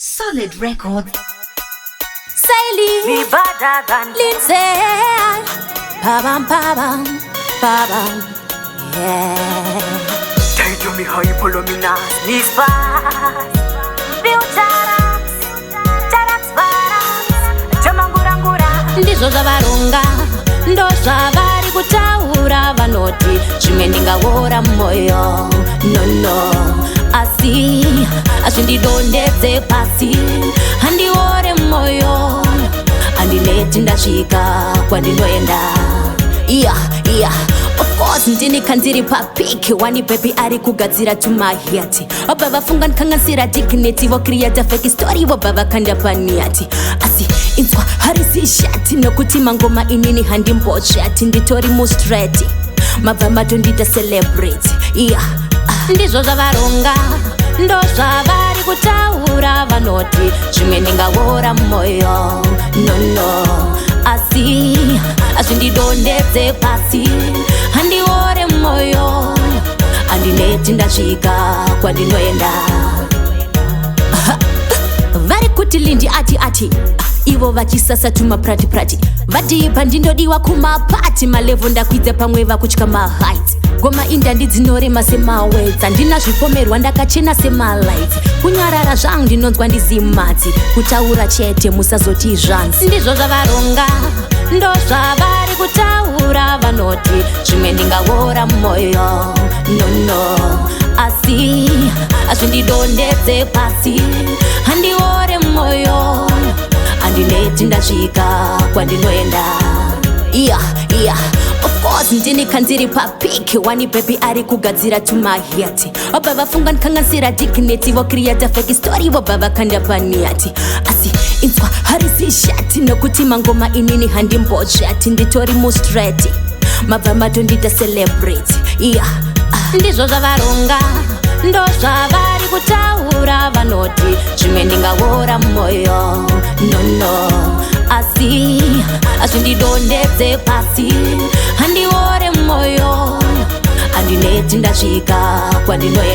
Solid Records. Sally, Me better than Lindsay, pa-bam, pa-bam, pa-bam, yeah. They do me hypoluminous, me fast. Biutarams, tarams, varams, chamangurangura. Ndizvo zvavarunga, ndo zvavari kutaura, vanoti zvimwe ndingaora moyo, no, asi hazvindidondedze pasi, handiore moyo, handineti, ndasvika kwandinoenda. Yeah, of course ndini kandiri papeak wani baby ari kugadzira tumahit, vabva vafunga ndikanganisira dignity, vocreata fake story, vobva vakanda paniati. Asi inzwa, harisi shati, nokuti mangoma inini handimbotsvati, nditori mustreet, mabva matondiita celebrate, yeah. Ndizvo zvavarunga, ndo zvavari kutaura, vanoti zvimwe ndingaora moyo, no, asi hazvindidondedze pasi, handiore moyo, handineti, ndasvika kwandinoenda. Vari kuti Lindi ati ati, ivo vachisasa tumaprati prati, vadhiibva ndindodiwa kumapati, malevels ndakwidza, pamwe vakutya maheights. Ngoma indandi dzinorema semaweights, handina zvipomerwa, ndakachena semalights. Kunyarara zvangu ndinonzwa ndizimatsi, kutaura chete musazoti zvanzi. Ndizvo zvavarunga, ndo zvavari kutaura, vanoti zvimwe ndingaora moyo, no, asi hazvindidondedze pasi, handiore moyo, handineti, ndasvika kwandinoenda. Yeah, of course ndini kandiri papeak wani baby ari kugadzira tumahit, vabva vafunga ndikanganisira dignity, vocreata fake story, vobva vakanda paniati. Asi inzwa, harisi shati, nokuti mangoma inini handimbotsvati, nditori mustreet, mabva matondiita celebrate, yeah. Ndizvo zvavarunga, ndo zvavari kutaura, vanoti zvimwe ndingaora moyo, no, asi hazvindidondedze pasi, handiore moyo, handineti, ndasvika kwandinoenda.